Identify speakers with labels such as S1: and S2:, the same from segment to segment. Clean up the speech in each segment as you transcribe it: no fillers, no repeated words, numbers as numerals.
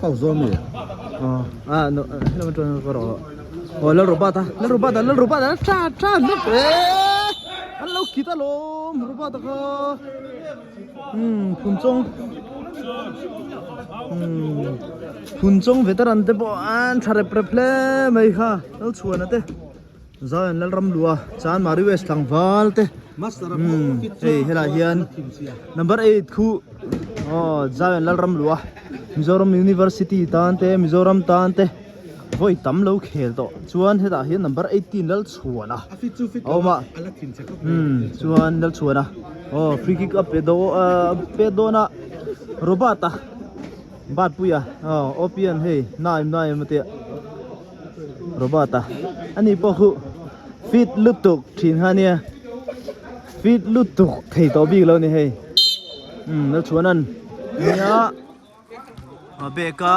S1: Kau zawm mi.
S2: Aw a no hello chuan ka rawh. Aw lal robot a lal robot a lal robot a tha tha hlep e an lo kit alawm robot a kha umm phun chawng umm phun chawng veteran te pawh an tha rep rep hle mai kha lal chhuana te Zion Lalramlua Chanmari West tlangval te umm hei helai hian number 8 khu aw Zion Lalramlua Mizoram University tan te Mizoram tan te vawi tam lo khel tawh chuan hetah hian number 18 Lalchhuana a awm a umm chuan Lalchhuana aw free kick a pe dawn a pe dawn a Robert a Batpuia aw Opian hei naim naim a tia. Robert a ani pawh khu fit lutuk thin kha ania fit lutuk thei tawh bik lo a ni hei umm lal chhuan an nia a bag a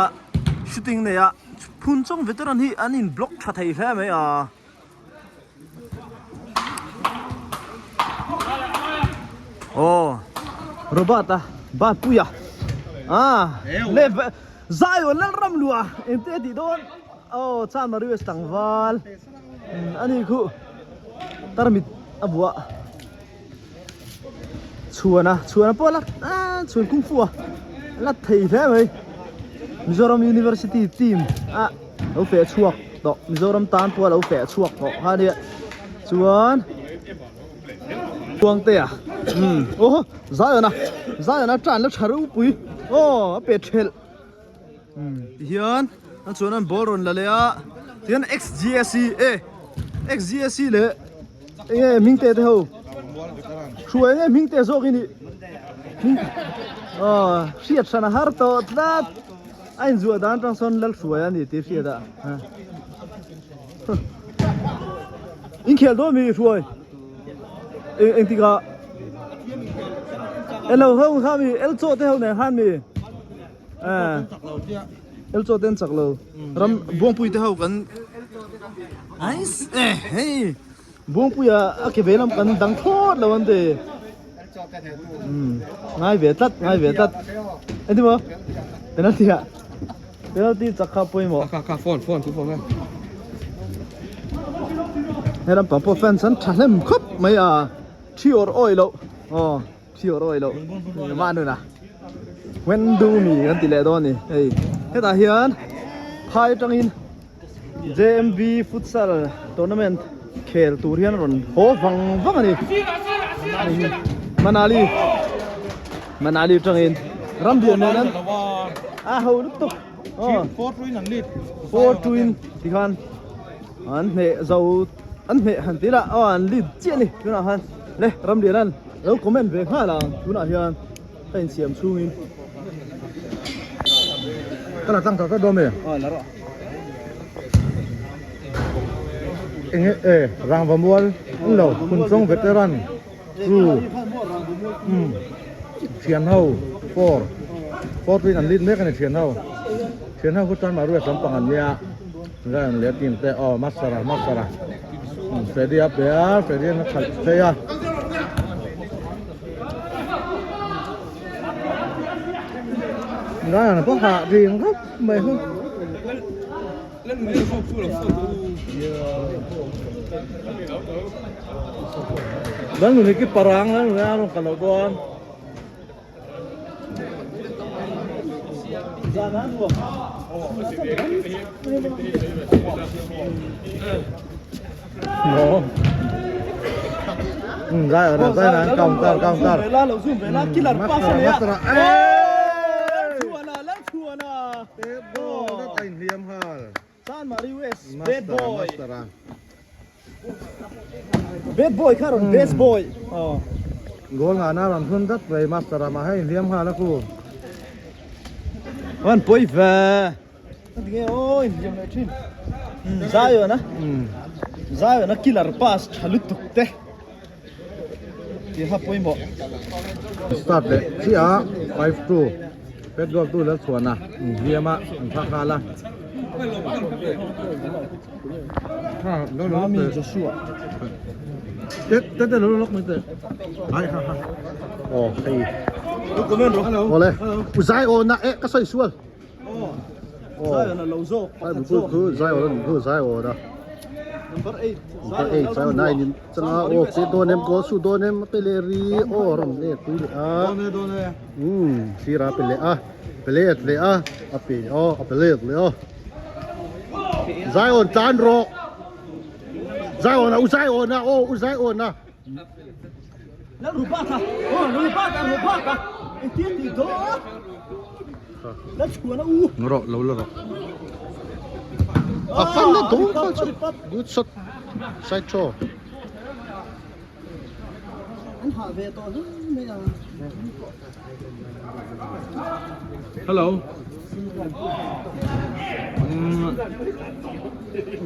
S2: shooting nei a phun chawng veteran hi an in block tha thei hle mai a. Aw Robert a Batpuia ah le Zion Lalramlua engte a tih dawn aw Chan Marius tlangval ani khu tarmit a buah chhuana chhuana pawh a la ah chhuan kung fu a la thei hle mai Mizoram University team a lo feh chhuak tawh Mizoram tan pawh a lo feh chhuak tawh kha ania chuan Tluangtea umm aw Zion a Zion a tan la tha ropui aw a pe thelh umm tihian a chuan an ball rawn la leh a tihian XGSC e XGSC leh enge hming te te ho hruai enge hming te zawk hi ni aw hriat hran a har tawh tlat a inzuah dan atang sawn Lalhruai a ni tih hriat a. Inkhel dawn mi hruai eng engtik ah elo ho kha mi el chaw te ho nen khan mi eh el chaw te an chak lo ram buangpui te ho kan nice eh hei buangpui ah a ke ve lam kan dang thlawt lo an ti ngai ve tlat ngai ve tlat engtin maw penalty ah. Penalty chak kha pawimawh.
S3: Kha kha phone phone tu phone nge.
S2: He lampang pawh fans an tha hlem khawp mai a thi awr awi loh aw thi awr awi loh mah nuna when do mi kan ti leh dawn a ni hei hetah hian phai atangin JMV futsal tournament khel tur hian rawn haw vang vang a ni Manali Manali atangin Ramlian nen an a ho lutuk aw four two in tikhan an hneh zo an hneh han ti la aw an lead chiah a ni tunah khan le Ramlian an lo comment ve nghal ang tunah hian a insiam chhungin
S1: Ka la tang tak tak dawn e.
S2: Aw la rawh.
S1: Enge e Rangva mual an lo Phunchawng veteran crew umm thian ho four four tuin an lead mek a ni thian ho thian ho khu chuan Maruia lampang an nia Zion leh team te aw Master a Master a Freddy a pe a Freddy an a khalh phei a. Zion pawh hah ding khawp mai hu. Lalnuni ki parang Lalnuni a rawn kal loh dawn. Counter counter
S2: Bad boy Bad boy kha rawn best boy aw
S1: Goal ngahna rawn thun dat mai master ah mah hei inhliam nghal a ku.
S2: Van pawi ve. Ka ti nge aw inhliam leh thin. Zion a. Zion a killer pass tha lutuk te. Tih kha pawimawh.
S1: Start leh chiah a 5-2 pet goal tu Lalchhuana inhliam a an phak nghal a.
S2: Mami Joshua.
S1: Te te te lo lok mai te. Ai ha ha. Oh hei.
S2: Lu comment ro.
S1: Ole. Uzai o na e ka soi sual. Aw Bible khu khu Zion a nih khu Zion a
S2: Number 8
S1: Number 8 Zion 9 in changa aw pe dawn em goal shoot dawn em a pe leh ri aw a rawn let pui leh a umm sirah a pe leh a pe let leh a a pe aw a pe let leh a Zion tlan rawh Zion a u Zion a aw u Zion a. Rawh lo la rawh a fan na dawng kha chu good shot side throw
S3: Hello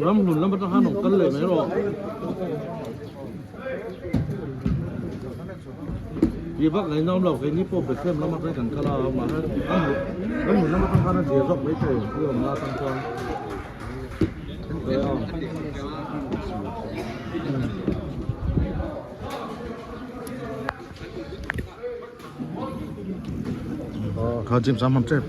S3: ram hlun lam atang khan rawn kal leh mai rawh. Tih vak ngaih nawm lo keini pawh Bethlehem lam atangin kan kal a mahse ram hlun lam atang khan a zia zawk mai thei i awmna atang chuan
S1: Kha James a hman tep.